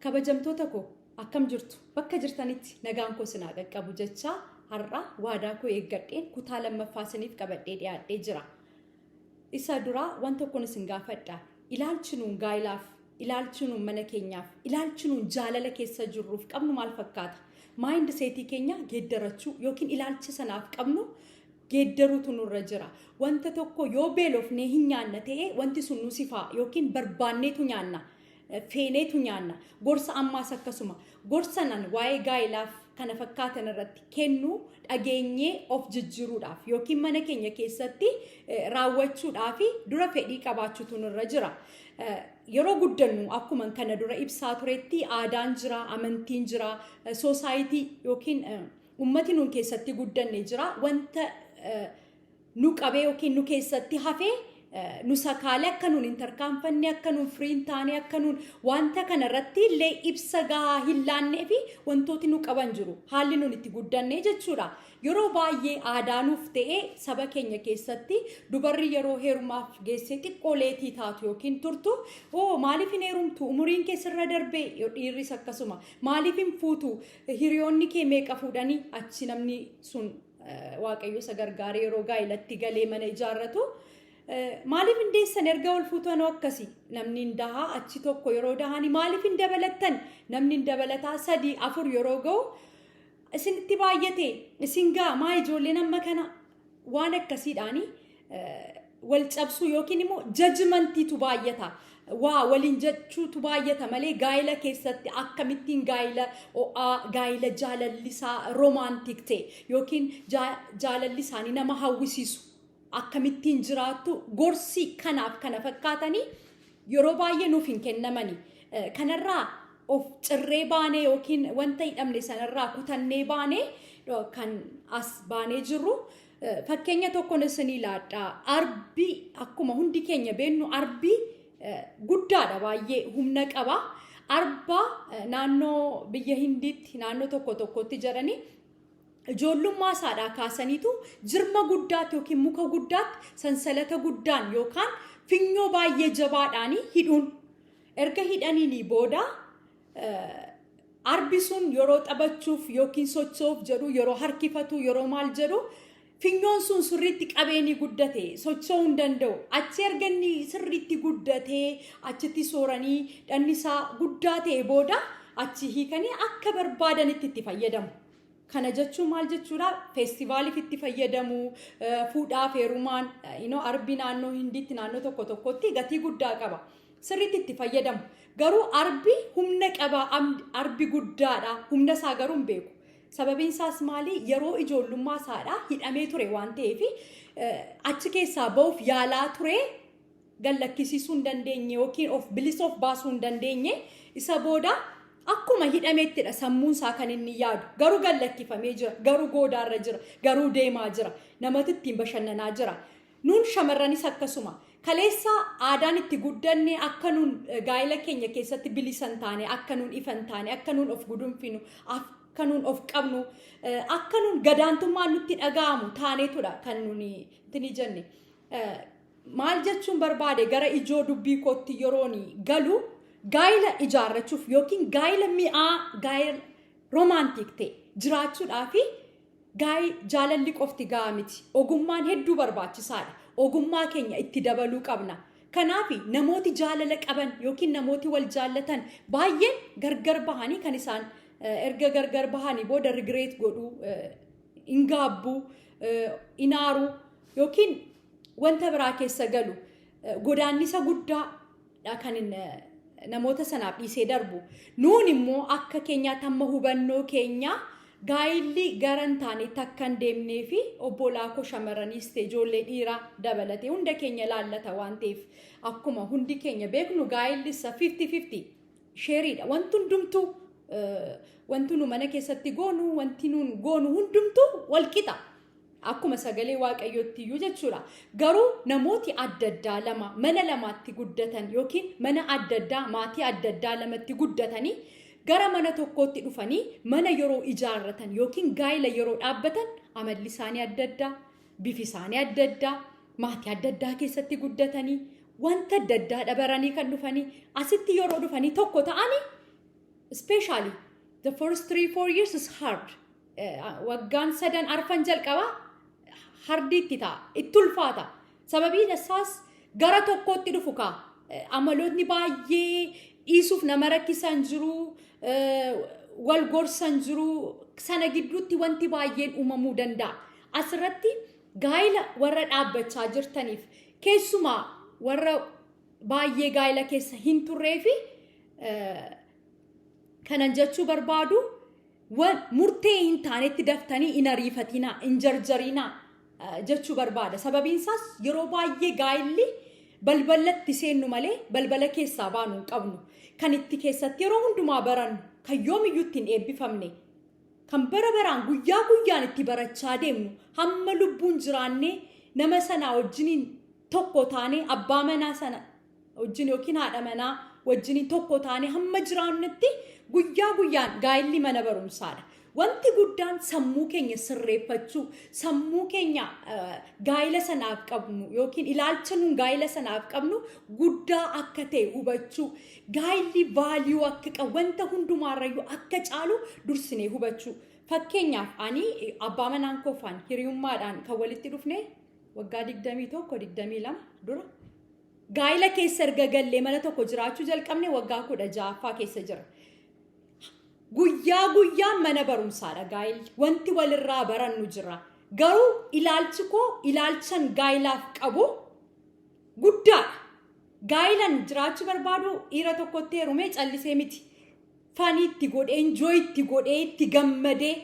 Kabajamtoota koo, akkam jirtu? Bakka jirtanitti nagaan koo sinaa qaqqabu jechaa, har'a waadaa koo eeggadheen kutaa lammaffaa isiniif qabadhee dhiyaadhee jira. Isa duraa waan tokkoon isin gaafadha. Ilaalchi nuun gaa'ilaaf, ilaalchi nuun mana keenyaaf, ilaalchi nuun jaalala keessa jirruuf qabnu maal fakkaata? Mindsetii keenya geeddarachuu yookiin ilaalcha sanaaf qabnu geeddaruutu nurra jira. Wanta tokko yoo beelofnee hin nyaanna ta'e, wanti sun nu sifaa yookiin barbaanneetu nyaanna. Feeneetu nyaanna. Gorsa ammaas akkasuma. Gorsa nan waa'ee gaa'ilaaf kana fakkaatan irratti kennu dhageenyee of jijjiiruudhaaf yookiin mana keenya keessatti raawwachuudhaaf dura fedhii qabaachuutu nurra jira. Yeroo guddannu, akkuma kana dura ibsaa turetti, aadaan jira, amantiin jira, society yookiin ummati nuun keessatti guddanne jira. Wanta nu qabee yookiin nu keessatti hafee nu sakaalee akka nuun hin tarkaanfanne, akka nuun firii hin taane, akka nuun wanta kana irratti illee ibsa gahaa hin laannee fi wantooti nu qaban jiru. Haalli nuun itti guddanne jechuudha. Yeroo baay'ee aadaa nuuf ta'ee saba keenya keessatti dubarri yeroo heerumaaf geessee xiqqoo late taatu yookiin turtu, "Oo, maaliif hin heerumtu? Umuriin kee sirra darbee." Dhiirris akkasuma, "Maaliif hin fuutu? Hiriyoonni kee meeqa fuudhanii?" Achi namni sun Waaqayyo isa gargaaree yeroo gaa'ilatti galee mana ijaarratu, "Maaliif hin deessan? Erga ol fuutanoo akkasi." Namni hin dahaa, achi tokko yeroo dahanii, "Maaliif hin dabalattan?" Namni hin dabalataa, sadii afur yeroo ga'u, "Isinitti baay'ate, isin gaa maa ijoolleen amma kana?" Waan akkasiidhaani wal cabsuu yookiin immoo judgmentiitu baay'ata. Waa waliin jechuutu baay'ata malee gaa'ila keessatti akkamittiin gaa'ila ho'aa, gaa'ila jaalallisaa romantic ta'e yookiin jaalalli isaanii nama hawwisiisu akkamittiin jiraattu gorsi kanaaf kana fakkaatanii yeroo baay'ee nuuf hin kennamani. Kanarraa of cirree baanee yookiin wanta hidhamne sanarraa kutannee baanee kan as baanee jirru, fakkeenya tokkoon isinii laadhaa. Arbi, akkuma hundi keenya beennu, arbi guddaadha, baay'ee humna qaba. Arba naannoo biyya Hindiitti naannoo tokko tokkotti jedhanii ijoollummaa isaadhaa kaasaniitu jirma guddaatti yookiin muka guddaatti sansalata guddaan yookaan finyoo baay'ee jabaadhaan hidhuun, erga hidhaniinii booda arbi sun yeroo taphachuuf yookiin socho'uuf jedhu, yeroo harkifatu, yeroo maal jedhu, finyoon sun sirriitti qabee ni guddate, socho'uu hin danda'u. Achi erga inni sirriitti guddatee, achitti sooranii, dhanni isaa guddaa ta'e booda achi hiikanii akka barbaadanitti itti fayyadamu. Kana jechuun maal jechuudha? Festivaliif itti fayyadamu, fuudhaaf heerumaan. Arbi naannoo Hindiitti naannoo tokko tokkotti gatii guddaa qaba. Sirriitti itti fayyadamu. Garuu arbi humna qaba, arbi guddaadha. Humna isaa garuu hin beeku. Sababiin isaas maali? Yeroo ijoollummaa isaadhaa hidhamee ture waan ta'eef, achi keessaa ba'uuf yaalaa ture, gallakkisiisuu hin dandeenye yookiin of bilisa of baasuu hin dandeenye. Isa booda akkuma hidhameettidha sammuun isaa kan inni yaadu. Garuu gallakkifamee jira, garuu goodaarra jira, garuu deemaa jira, namatu ittiin bashannanaa jira. Nuun shamarranis akkasuma. Kaleessa aadaan itti guddanne akka nuun gaa'ela keenya keessatti bilisa hin taane, akka nuun ifa hin taane, akka nuun of gudunfinu, akka nuun of qabnu, akka nuun gadaantummaan nutti dhaga'amu taaneetudha kan nuuni itti jenne. Maal jechuun barbaade? Gara ijoo dubbii kootti yeroon galu, gaa'ela ijaarrachuuf yookiin gaa'ela mi'aa, gaa'ela romantic ta'e jiraachuudhaaf jaalalli qofti gahaa miti. Ogummaan hedduu barbaachisaadha. Ogummaa keenya itti dabaluu qabna. Kanaaf namooti jaalala qaban yookiin namooti wal jaallatan baay'een gargar bahanii, kan isaan erga gargar bahanii booda regret godhuu, hin gaabbuu, inaaruu yookiin wanta biraa keessa galu, godaannisa guddaa kan namoota sanaaf dhiisee darbu. Nuun immoo akka keenyaatti hamma hubannoo keenyaa gaa'illi gara hin taanetti akka hin deemnee fi obbolaa koo shamarraniis ta'e ijoollee dhiiraa dabalatee hunda keenya ilaallata waan ta'eef, akkuma hundi keenya beeknu gaa'illi isa 50-50 shareiidha. Wanti hundumtuu, wanti nu mana keessatti goonu, wanti nuun goonu hundumtuu wal qixa. Akkuma sagalee Waaqayyootti iyyuu jechuudha. Garuu namooti adda addaa lama mana lamaatti guddatan yookiin mana adda addaa, maatii adda addaa lamatti guddatanii gara mana tokkootti dhufanii mana yeroo ijaarratan yookiin gaa'ila yeroo dhaabbatan, amalli isaanii adda addaa, bifi isaanii adda addaa, maatii adda addaa keessatti guddatanii, wanta adda addaa dabaranii kan dhufanii asitti yeroo dhufanii tokko ta'anii Especially the first 3-4 years is hard. Waggaan sadan arfan jalqabaa hardiitti ta'a. Itti ulfaata. Sababiin isaas gara tokkootti dhufu kaa. Amaloonni baay'ee dhiisuuf nama rakkisan jiru. Wal gorsan jiru. Sana gidduutti wanti baay'een uumamuu danda'a. Asirratti gaayila warra dhaabbachaa jirtaniif, keessumaa warra baay'ee gaayila keessa hin turree fi kanan jechuu barbaadu, murtee hin taanetti daftanii hin ariifatinaa, hin jarjarinaa jechuu barbaada. Sababiin isaas yeroo baay'ee gaayilli balbalatti seennu malee balbala keessaa baanu hin qabnu. Kan itti keessatti yeroo hundumaa barannu, kan yoomiyyuu ittiin eebbifamne, kan bara baraan guyyaa guyyaan itti barachaa deemnu, hamma lubbuun jiraannee nama sanaa wajjiniin tokko taanee, abbaa manaa sana wajjin yookiin haadha manaa wajjiniin tokko taanee hamma jiraannutti guyyaa guyyaan gaayilli mana barumsaadha. Wanti guddaan sammuu keenya sirreeffachuu, sammuu keenya gaayila sanaaf qabnu yookiin ilaalcha nuun gaayila sanaaf qabnu guddaa akka ta'e hubachuu, gaayilli value akka qabu, wanta hundumaarrayyuu akka caalu dursinee hubachuu. Fakkeenyaaf, ani abbaa manaan koofaan hiriyummaadhaan kan walitti dhufne waggaa 21, 22 dura. Gaayila keessa erga gallee, mana tokko jiraachuu jalqabne waggaa 16ffaa keessa jira. Guyyaa guyyaan mana barumsaadha gaayilli. Wanti walirraa barannu jira. Garuu ilaalchi koo, ilaalchan gaayilaaf qabu guddaadha. Gaayilan jiraachuu barbaadu dhiira tokkotti heerumee callisee miti. Fun itti godhee, enjoy itti godhee, itti gammadee,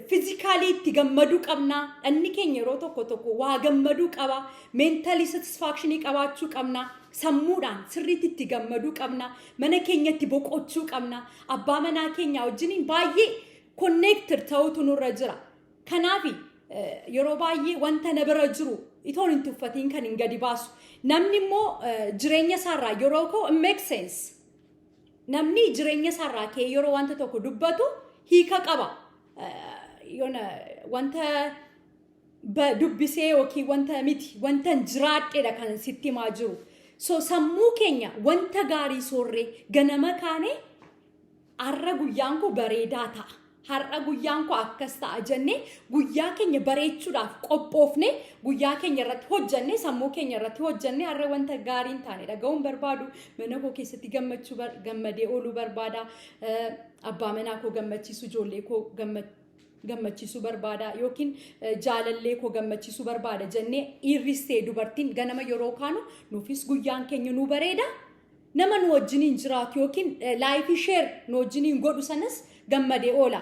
physically itti gammaduu qabna. Dhanni keenya yeroo tokko tokko waa gammaduu qaba. Mentally satisfaction qabaachuu qabna. Sammuudhaan sirriitti itti gammaduu qabna. Mana keenyatti boqochuu qabna. Abbaa manaa keenya wajjiniin baay'ee connected ta'utu nurra jira. Kanaaf yeroo baay'ee wanta na bira jiru itoon hin tuffatiin kan hin gadi baasu. Namni immoo jireenya isaarraa yeroo ka'u, it makes sense. Namni jireenya isaarraa ka'ee yeroo wanta tokko dubbatu hiika qaba. Wanta dubbisee yookiin wanta miti, wanta hin jiraadheedha kan sitti himaa jiru. So sammuu keenya wanta gaarii soorree ganama kaanee, "Har'a guyyaan koo bareedaa ta'a. Har'a guyyaan koo akkas ta'a" jennee guyyaa keenya bareechuudhaaf qophoofne, guyyaa keenya irratti hojjenne, sammuu keenya irratti hojjenne, har'a wanta gaarii hin taane dhaga'uun barbaadu, mana koo keessatti gammachuu gammadee ooluu barbaada, abbaa manaa koo gammachiisuu, ijoollee koo gammachiisuu barbaada yookiin jaalallee koo gammachiisuu barbaada jennee dhiirris ta'e dubartiin ganama yeroo kaanu nuufis guyyaan keenya nu bareeda. Nama nu wajjiniin jiraatu yookiin life share nu wajjiniin godhu sanas gammadee oola.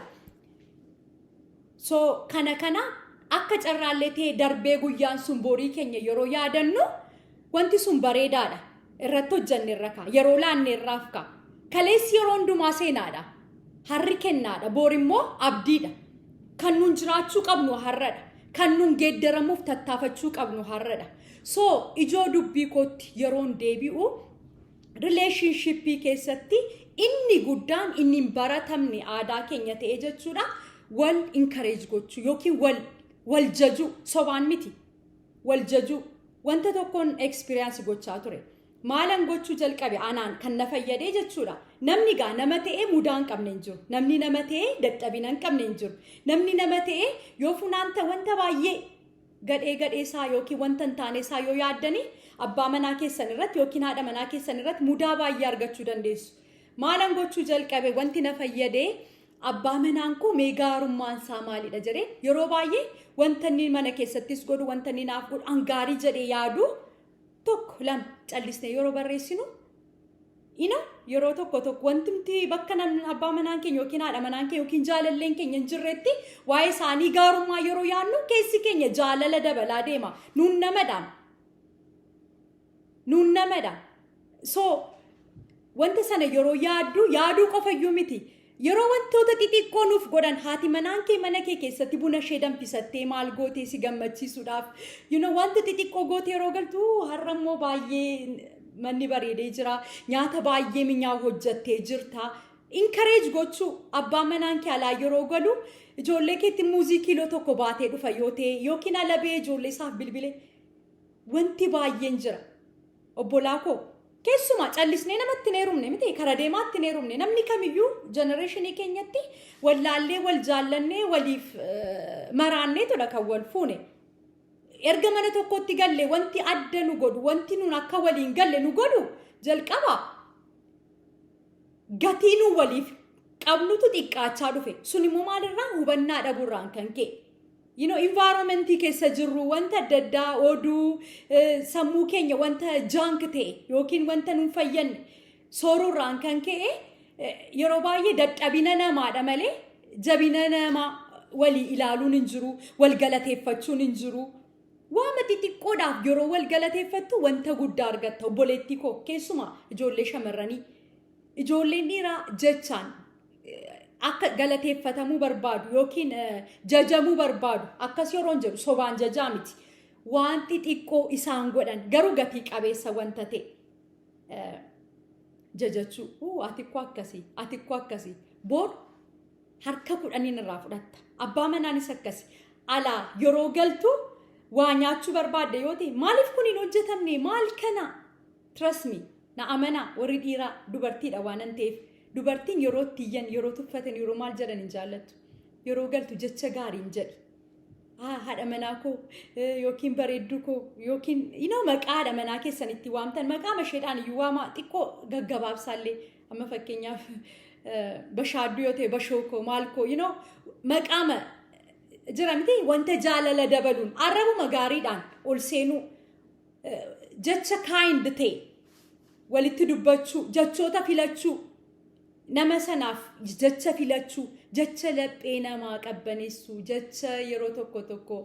So kana akka carraallee ta'ee darbee guyyaan sun borii keenya yeroo yaadannu wanti sun bareedaadha. Irratti hojjanne irra kaa. Yeroo laanne irraaf kaa. Kaleessi yeroo hundumaa seenaadha. Harri kennaadha. Boor immoo abdiidha. Kan nun jiraachuu qabnu har'adha. Kan nun geeddaramuuf tattaafachuu qabnu har'adha. So ijoo dubbii kootti yeroon deebi'u, relationship keessatti inni guddaan, inni hin baratamne aadaa keenya ta'e jechuudha. Wal encourage gochuu yookiin wal jajuu, sobaan miti. Wal jajuu wanta tokkoon experience gochaa ture. Maalan gochuu jalqabe anaan kan na fayyadee jechuudha. Namni gaa nama ta'ee mudaa hin qabne hin jiru. Namni nama ta'ee dadhabina hin qabne hin jiru. Namni nama ta'ee yoo funaanta wanta baay'ee gadhee gadhee isaa yookiin wanta hin taane isaa yoo yaaddanii abbaa manaa keessan irratti yookiin haadha manaa keessan irratti mudaa baay'ee argachuu dandeessu. Maalan gochuu jalqabe, wanti na fayyadee, abbaa manaan koo mee gaarummaan isaa maalidha jedhee yeroo baay'ee wanta inni mana keessattis godhu, wanta inni naaf godhu an gaarii jedhee yaadu tokko lama callisnee yeroo barreessinu ina yeroo tokko tokko wanti bakka namni abbaa manaan keenya yookiin haadha manaan keenya yookiin jaalalleen keenya hin jirretti waa'ee isaanii gaarummaa yeroo yaadnu keessi keenya jaalala dabalaa deema. Nuun namadha. Nuun namadha. So wanta sana yeroo yaaddu, yaaduu qofayyuu miti. Yeroo wantoota xixiqqoo nuuf godhan, haati manaan kee mana kee keessatti buna ishee danfisattee maal gootee si gammachiisuudhaaf wanta xixiqqoo gootee yeroo galtu, "Har'a immoo baay'ee manni bareedee jira, nyaata baay'ee minyaa'u hojjattee jirta." Encourage gochuu, abbaan manaan kee alaa yeroo galu ijoollee keetti muuzii kiiloo 1 baatee dhufa yoo ta'e yookiin alabee ijoollee isaaf bilbile, wanti baay'een jira. Obbolaa koo. Keessumaa callisnee namatti hin heerumne miti, kara deemaatti hin heerumne. Namni kamiyyuu generationii keenyatti wallaallee wal jaallannee waliif maraanneetudha kan wal fuune. Erga mana tokkotti galle wanti adda nu godhu, wanti nun akka waliin galle nu godhu, jalqaba gatii nu waliif qabnutu xiqqaachaa dhufe. Sun immoo maalirraa? Hubannaa dhabuurraan kan ka'e. Environmentii keessa jirru, wanta adda addaa, oduu, sammuu keenya wanta junk ta'e yookiin wanta nun fayyadne sooruurraan kan ka'e yeroo baay'ee dadhabina namaadha malee jabina namaa walii ilaaluun hin jiru, wal galateeffachuun hin jiru. Waama xixiqqoodhaaf yeroo wal galateeffattu wanta guddaa argatta, obboleettii koo, keessumaa ijoollee shamarranii. Ijoolleen dhiiraa jechaan akka galateeffatamuu barbaadu yookiin jajamuu barbaadu. Akkas yeroon jedhu sobaan jajaa miti. Waan xixiqqoo isaan godhan garuu gatii qabeessa wanta ta'e jajachuu. Ati koo akkasii, ati koo akkasii, boor harka 10n irraa fudhatta. Abbaa manaanis akkasi. Alaa yeroo galtu waa nyaachuu barbaadde yoo ta'e, maaliif kun hin hojjetamne, maal kana? Trust me, na amanaa, warri dhiiraa dubartiidha waanan ta'eef, dubartiin yeroo itti iyyan, yeroo tuffatan, yeroo maal jedhan hin jaallattu. Yeroo galtu jecha gaariin jedhi. Haadha manaa koo yookiin bareedduu koo yookiin maqaa haadha manaa keessan itti waamtan, maqaa masheedhaan iyyuu waamaa, xiqqoo gaggabaabsaallee. Amma fakkeenyaaf Bashaadduu yoo ta'e, bashoo koo, maal koo, maqaama jira miti, wanta jaalala dabaluun arrabuma gaariidhaan ol seenuu, jecha kind ta'e walitti dubbachuu, jechoota filachuu, nama sanaaf jecha filachuu, jecha laphee namaa qabbaneessuu, jecha yeroo tokko tokko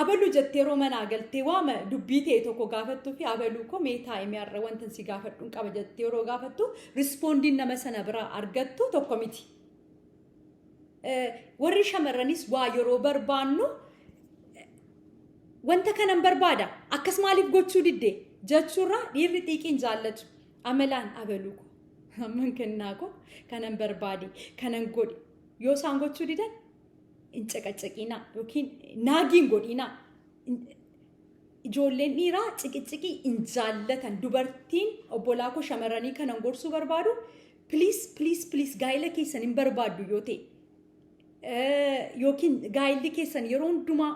abaluu jettee yeroo manaa galtee waama dubbii ta'e tokko gaafattuu fi abaluu koo, mee taa'imee har'a wanta si gaafadhuun qaba jettee yeroo gaafattu, respondiin nama sana biraa argattu tokko miti. Warri shamarranis waa yeroo barbaannu, wanta kanan barbaada, akkas maaliif gochuu didde jechuurraa, dhiirri xiiqiin jaallatu. Amalaan abaluu koo, amman kennaa koo, kanan barbaade kanan godhe yoo isaan gochuu didan hin caqacaqiinaa yookiin naagiin godhiinaa. Ijoolleen dhiiraa ciqiciqii hin jaallatan. Dubartiin obbolaa koo shamarranii kanan gorsuu barbaadu, please, please, please, gaa'ila keessan hin barbaaddu yoo ta'e yookiin gaa'illi keessan yeroo hundumaa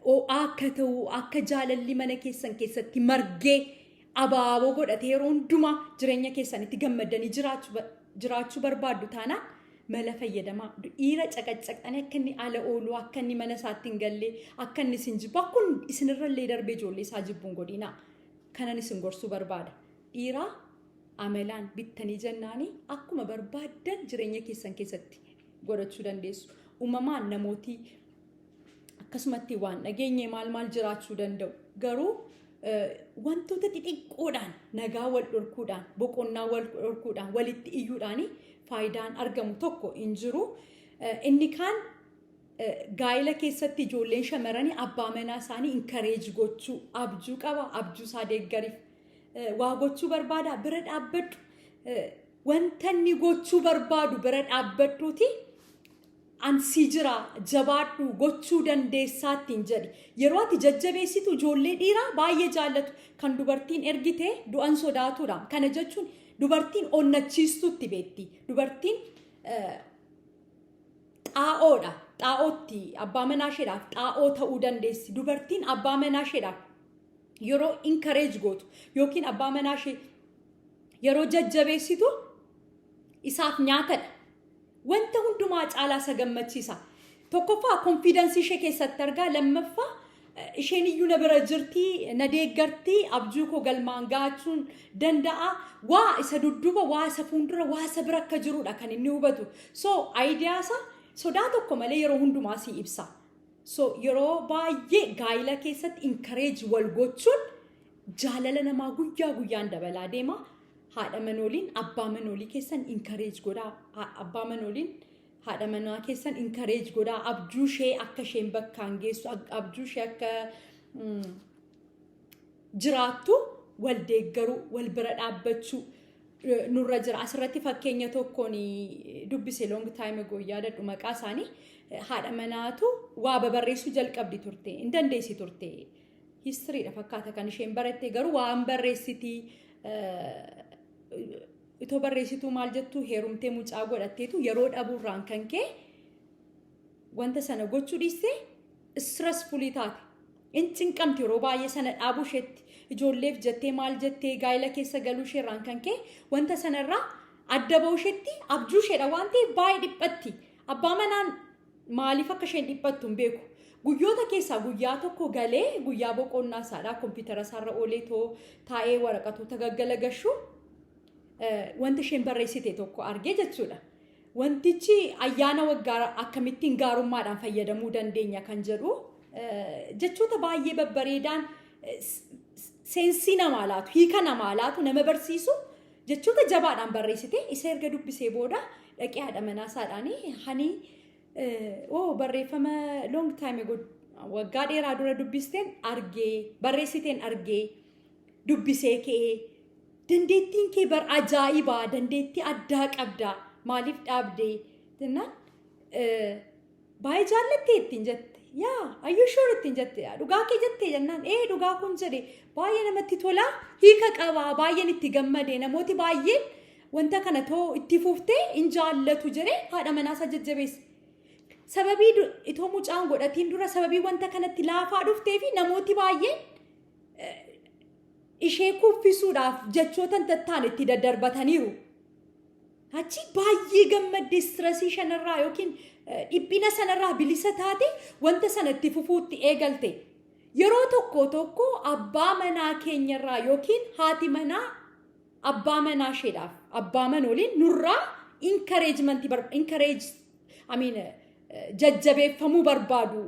ho'aa akka ta'u, akka jaalalli mana keessan keessatti margee abaaboo godhatee yeroo hundumaa jireenya keessanitti gammadanii jiraachuu barbaaddu taanaan, mala fayyadamaa. Dhiira caqacaqxanii akka inni ala oolu, akka inni mana isaatti hin galle, akka inni isin jibbu, akkun isinirrallee darbee ijoollee isaa jibbuun godhinaa. Kanan isin gorsuu barbaada. Dhiiraa amalaan bittanii jennaanii akkuma barbaaddan jireenya keessan keessatti godhachuu dandeessu. Uumamaan namootii akkasumatti waan dhageenye maal maal jiraachuu danda'u. Garuu wantoota xixiqqoodhaan nagaa wal dhorkuudhaan, boqonnaa wal dhorkuudhaan, walitti iyyuudhaan faayidaan argamu tokko hin jiru. Inni kaan gaa'ila keessatti ijoolleen shamarranii abbaa manaa isaanii encourage gochuu. Abjuu qaba, abjuu isaa deeggariif. Waa gochuu barbaada, bira dhaabbadhu. Wanta inni gochuu barbaadu bira dhaabbadhuuti ansii jira, jabaadhu, gochuu dandeessaattiin jedhi. Yeroo ati jajjabeessitu ijoollee dhiiraa baay'ee jaallatu. Kan dubartiin ergite du'an sodaatudha. Kana jechuun dubartiin onnachiistuutti beekti. Dubartiin xaa'oodha. Xaa'ootti abbaa manaa isheedhaaf xaa'oo ta'uu dandeessi. Dubartiin abbaa manaa isheedhaaf yeroo encourage gootu yookiin abbaa manaa ishee yeroo jajjabeessitu isaaf nyaatadha. Wanta hundumaa caalaa isa gammachiisa. Tokkoffaa, confidenceii ishee keessatti argaa. Lammaffaa, isheen iyyuu na bira jirti, na deeggarti, abjuu koo galmaan gaachuun danda'a. Waa isa dudduuba, waa isa fuuldura, waa isa bira akka jirudha kan inni hubatu. So idea isaa sodaa tokko malee yeroo hundumaa si ibsa. So yeroo baay'ee gaa'ila keessatti encourage wal gochuun jaalala namaa guyyaa guyyaan dabalaa deema. Haadha manooliin abbaa manoolii keessan encourage godhaa. Abbaa manooliin haadha manaa keessan encourage godhaa. Abjuu ishee akka isheen bakkaan geessu, abjuu ishee akka jiraattu wal deeggaruu, wal bira dhaabbachuu nurra jira. Asirratti fakkeenya tokkoon dubbise long time ago, yaadadhu maqaa isaanii. Haadha manaatu waa babarreessuu jalqabdi turte, hin dandeessi turte. Historydha fakkaata kan isheen baratte, garuu waan barreessitii Itoo barreessituu maal jettu, heerumtee mucaa godhatteetu yeroo dhabuurraan kan ka'e wanta sana gochuu dhiistee stressfulii taate. In cinqamti yeroo baay'ee sana dhaabuu isheetti, ijoolleef jettee, maal jettee, gaa'ela keessa galuu isheerraan kan ka'e wanta sanarraa adda ba'uu isheetti, abjuu isheedha waan ta'eef baay'ee dhiphatti. Abbaa manaan maaliif akka isheen dhiphattu hin beeku. Guyyoota keessaa guyyaa tokko galee, guyyaa boqonnaa isaadhaa, kompiitara isaarra oolee too taa'ee waraqatoota gaggalagashu wanta isheen barreessite tokko argee jechuudha. Wantichi ayyaana waggaa akkamittiin gaarummaadhaan fayyadamuu dandeenya kan jedhu, jechoota baay'ee babbareedaan sense namaa laatu, hiika namaa laatu, nama barsiisu, jechoota jabaadhaan barreessite. Isa erga dubbisee booda dhaqee haadha manaa isaadhaanii, "Honey, oo barreeffama long time ago, waggaa dheeraa dura dubbisteen argee, barreessiteen argee, dubbisee ka'ee, dandeettiin kee bar ajaa'ibaa, dandeettii addaa qabdaa, maaliif dhaabdee?" jennaan, "Baay'ee jaallattee," ittiin jette. "Yeah, are you sure?" ittiin jette. "Dhugaa kee jettee?" jennaan, "Ee, dhugaa kun jedhe, baay'ee namatti tola, hiika qabaa, baay'een itti gammade, namooti baay'een wanta kana too itti fuftee in jaallatu," jedhee haadha manaasaa jajjabeesse. Sababii itoo mucaan godhatiin dura sababii wanta kanatti laafaa dhuftee fi namooti baay'een ishee kuffisuudhaaf jechoota hin tattaane itti daddarbataniiru. Achi baay'ee gammadde, stressii shanarraa yookiin dhiphina sanarraa bilisa taate, wanta sana itti fufuutti eegalte. Yeroo tokko tokko abbaa manaa keenyarraa yookiin haati manaa abbaa manaa isheedhaaf abbaa manooliin nurraa encouragement, encourage, I mean, jajjabeeffamuu barbaadu,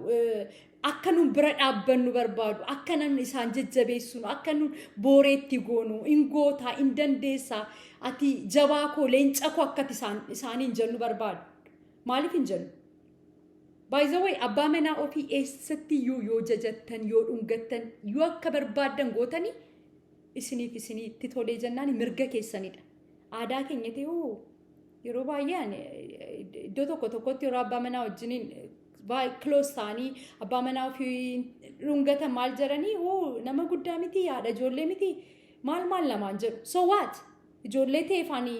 akka nun bira dhaabbannu barbaadu, akka nun isaan jajjabeessinu, akka nun booreetti goonu, in gootaa, in dandeessaa, ati jabaa koo, leenca koo, akkati isaaniin jennu barbaadu. Maaliif hin jennu? By the way, abbaa manaa ofii eessatti iyyuu yoo jajattan, yoo dhungattan, yoo akka barbaaddan gootanii, isiniif isinitti tolee jennaan mirga keessanidha. Aadaa keenya ta'ee yeroo baay'ee iddoo tokko tokkotti yeroo abbaa manaa wajjiniin baay'ee close ta'anii abbaa manaa ofii dhungatan, maal jedhanii, "Nama guddaa miti, haadha ijoollee miti," maal maal lamaan jedhu. So what? Ijoollee ta'eefanii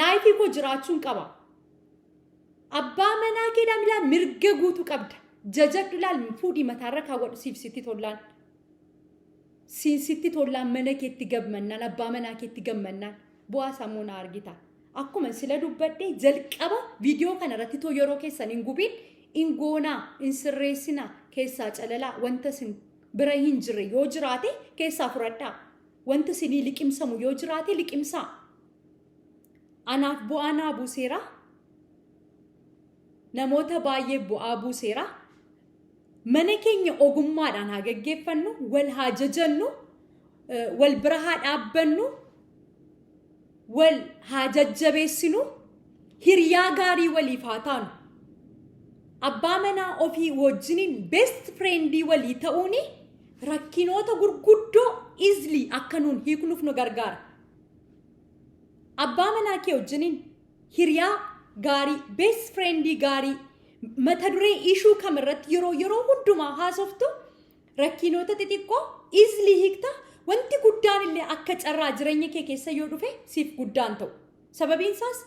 life koo jiraachuun qaba. Abbaa manaa keedhaan ilaal, mirga guutuu qabda. Jajadhu, ilaal, fuudhii mataarra kaawwadhu, siif sitti tollaan. Siin sitti tollaan, mana keetti gammannaan, abbaa manaa keetti gammannaan, bu'aa sammuu na argita. Akkuma sila dubbadhee jalqaba viidiyoo kana irratti, too yeroo keessan hin gubiin, hin goonaa, hin sirreessinaa, keessaa calalaa, wanta isin bira hin jirre yoo jiraate keessaa fudhadhaa. Wanta isinii liqimsamu yoo jiraate liqimsaa. Anaaf bu'aa naa buuseera. Namoota baay'ee bu'aa buuseera. Mana keenya ogummaadhaan haa gaggeeffannu, wal haa jajannu, wal bira haa dhaabbannu, wal haa jajjabeessinu, hiriyaa gaarii waliif haa taanu. Abbaa manaa ofii wajjiniin best friendii walii ta'uuni rakkinoota gurguddoo easily akka nuun hiiknuuf nu gargaara. Abbaa manaa kee wajjiniin hiriyaa gaarii, best friendii gaarii, mata duree issue kamirratti yeroo yeroo hundumaa haasoftu, rakkinoota xixiqqoo easily hiikta. Wanti guddaan illee akka carraa jireenya kee keessa yoo dhufe siif guddaan ta'u. Sababiin isaas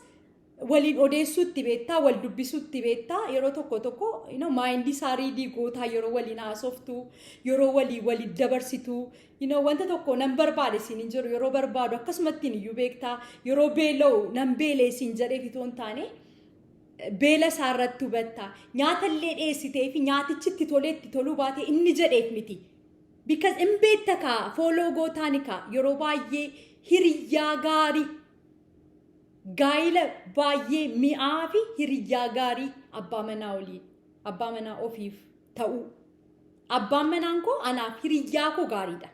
waliin odeessuutti beektaa, wal dubbisuutti beektaa, yeroo tokko tokko mind isaa read gootaa, yeroo waliin haasoftu, yeroo walii waliin dabarsitu, wanta tokko nan barbaade siin hin jiru, yeroo barbaadu akkasumattiin iyyuu beektaa, yeroo beela'u nan beelee siin jedhee fitoo hin taane beela isaa irratti hubattaa, nyaata illee dhiyeessitee fi nyaatichi itti tolee itti toluu baate inni jedheef miti. Because in beekta kaa, follow gootaani kaa. Yeroo baay'ee hiriyyaa gaarii, gaayila baay'ee mi'aa fi hiriyyaa gaarii abbaa manaa waliin, abbaa manaa ofiif ta'uu. Abbaan manaan koo anaaf hiriyyaa koo gaariidha.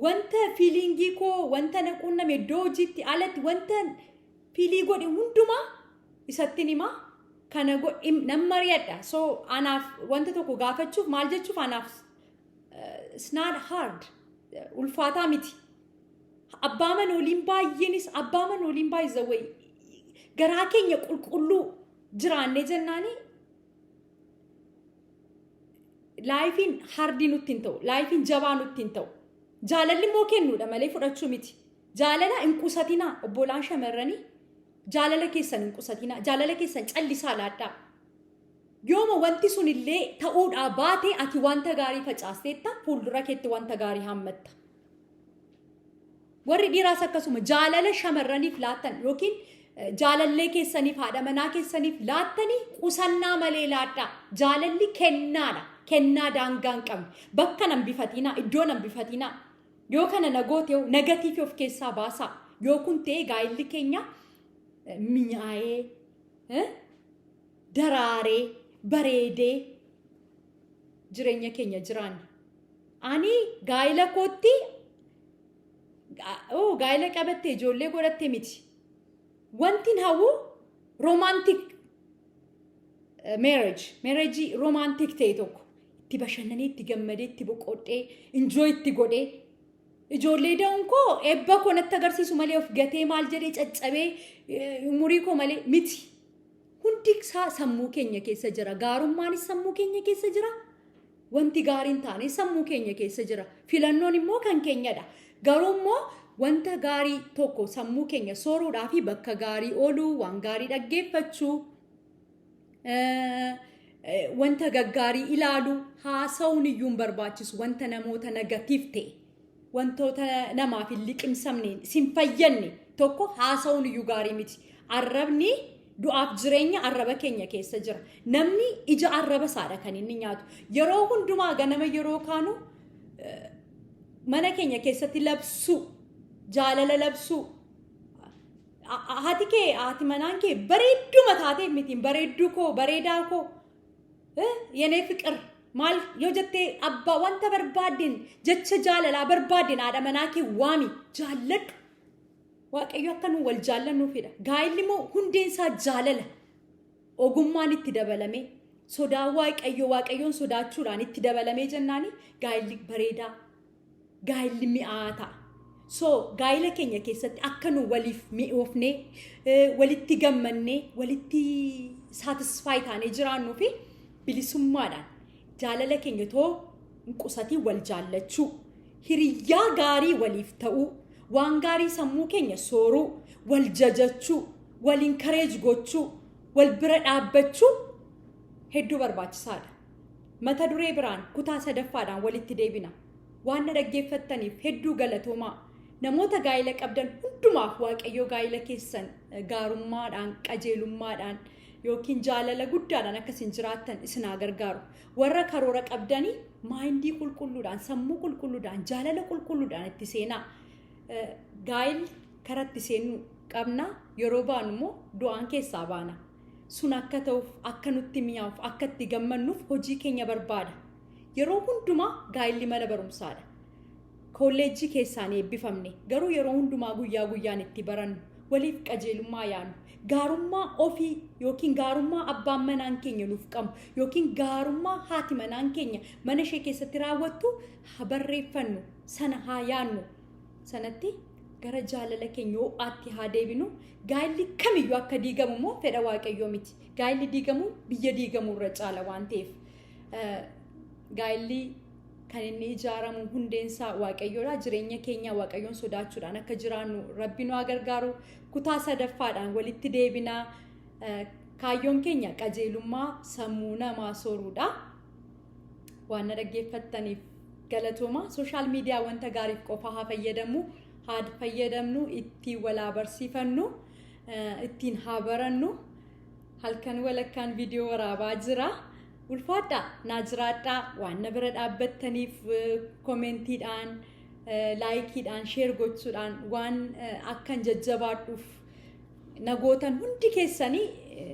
Wanta feeling koo, wanta na quunname iddoo hojiitti alatti, wanta feel godhe hundumaa isatti himaa, kana nan mari'adha. So anaaf wanta tokko gaafachuuf, maal jechuuf, anaaf it's not hard, ulfaataa miti. Abbaa manooliin baay'eenis, abbaa manooliin baay'ee garaa keenya qulqulluu jiraannee jennaani lifeiin hard nutti hin ta'u, lifeiin jabaa nutti hin ta'u. Jaalalli immoo kennuudha malee fudhachuu miti. Jaalala hin qusatinaa, obbolaan shamarranii, jaalala keessan hin qusatinaa, jaalala keessan callisaa laadhaa. Yooma wanti sun illee ta'uudhaa baate, ati wanta gaarii facaasteetta, fuuldura keetti wanta gaarii haammatta. Warri dhiiraas akkasuma jaalala shamarraniif laattan yookiin jaalallee keessaniif, haadha manaa keessaniif laattanii qusannaa malee laadhaa. Jaalalli kennaadha. Kennaa daangaa hin qabne. Bakka nan bifatinaa, iddoo nan bifatinaa. Yoo kana na goote negative of keessaa baasaa. Yoo kun ta'e, gaa'illi keenya mi'aayee, daraaree, bareedee jireenya keenya jiraanna. Ani gaa'ila kootti gaa'ila qabatte, ijoollee godhatte miti. Wanti hawwu romantic marriage, marriage romantic ta'e tokko itti bashannanee, itti gammadee, itti boqodhee, enjoy itti godhee ijoollee da'uun koo eebba koo natti agarsiisu malee of gatee maal jedhee caccabee umurii koo malee miti. Hundi isaa sammuu keenya keessa jira. Gaarummaanis sammuu keenya keessa jira. Wanti gaariin taane sammuu keenya keessa jira. Filannoon immoo kan keenyadha. Garuu immoo wanta gaarii tokko sammuu keenya sooruudhaa fi bakka gaarii ooluu, waan gaarii dhaggeeffachuu, wanta gaggaarii ilaaluu, haasa'uun iyyuu hin barbaachisu. Wanta namoota negative ta'e, wantoota namaaf hin liqimsamne, sin fayyadne tokko haasa'uun iyyuu gaarii miti. Arrabni du'aaf jireenya arraba keenya keessa jira. Namni ija arraba isaadha kan inni nyaatu. Yeroo hundumaa ganama yeroo kaanu mana keenya keessatti labsuu, jaalala labsuu. Haati kee, haati manaan kee bareedduma taatee miti, bareedduu koo, bareedaa koo, የኔ ፍቅር maal yoo jettee, abbaa wanta barbaaddeen, jecha jaalalaa barbaaddeen haadha manaa kee waami, jaalladhu. Waaqayyo akka nu wal jaallannuufidha. Gaa'illi immoo hundeen isaa jaalala. Ogummaan itti dabalame, sodaa Waaqayyo, Waaqayyoon sodaachuudhaan itti dabalamee jennaani gaa'illi bareedaa, gaa'illi mi'aa ta'a. So gaa'ila keenya keessatti akka nu waliif mi'oofnee, walitti gammannee, walitti satisfy taanee jiraannuu fi bilisummaadhaan jaalala keenya too hin qusatiin wal jaallachuu, hiriyyaa gaarii waliif ta'uu, waan gaarii sammuu keenya sooruu, wal jajachuu, wal encourage gochuu, wal bira dhaabbachuu hedduu barbaachisaadha. Mata duree biraan kutaa sadaffaadhaan walitti deebina. Waan na dhaggeeffattaniif hedduu galatoomaa. Namoota gaa'ila qabdan hundumaaf Waaqayyoo gaa'ila keessan gaarummaadhaan, qajeelummaadhaan yookiin jaalala guddaadhaan akkasiin jiraattan isin haa gargaaru. Warra karoora qabdanii mind qulqulluudhaan, sammuu qulqulluudhaan, jaalala qulqulluudhaan itti seenaa. Gaa'illi karatti seenuu qabna, yeroo baanu immoo du'aan keessaa baana. Sun akka ta'uuf, akka nutti mi'aawuuf, akka itti gammannuuf hojii keenya barbaada. Yeroo hundumaa gaa'illi mana barumsaadha. Kolleejjii keessaan eebbifamne, garuu yeroo hundumaa guyyaa guyyaan itti barannu, waliif qajeelummaa yaadnu, gaarummaa ofii yookiin gaarummaa abbaan manaan keenya nuuf qabu yookiin gaarummaa haati manaan keenya mana ishee keessatti raawwattu haa barreeffannu, sana haa yaadnu, sanatti gara jaalala keenya ho'aatti haa deebinu. Gaa'illi kamiyyuu akka diigamu immoo fedha Waaqayyoo miti. Gaa'illi diigamuun biyya diigamuu irra caala waan ta'eef, gaa'illi kan inni ijaaramu hundeensaa Waaqayyoodha. Jireenya keenya Waaqayyoon sodaachuudhaan akka jiraannu Rabbi nu haa gargaaru. Kutaa sadaffaadhaan walitti deebinaa. Kaayyoon keenya qajeelummaa sammuu namaa sooruudha. Waan na dhaggeeffattaniif galatooma. Social media wanta gaariif qofa haa fayyadamu. Haa fayyadamnu, ittiin walaa barsiifannu, ittiin haa barannu. Halkan walakkaan viidiyoo waraabaa jira. Ulfaadhaa, naa jiraadhaa. Waan na bira dhaabbattaniif, commentiidhaan, likeiidhaan, share gochuudhaan waan akkan jajjabaadhuuf nagootan hundi keessanii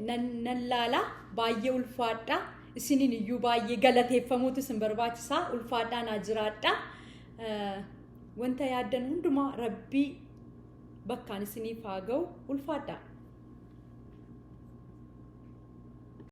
nan laala. Baay'ee ulfaadhaa. Isiniin iyyuu baay'ee galateeffamuutu isin barbaachisaa. Ulfaadhaa, naa jiraadhaa. Wanta yaaddan hundumaa Rabbii bakkaan isiniif haa ga'u. Ulfaadhaa.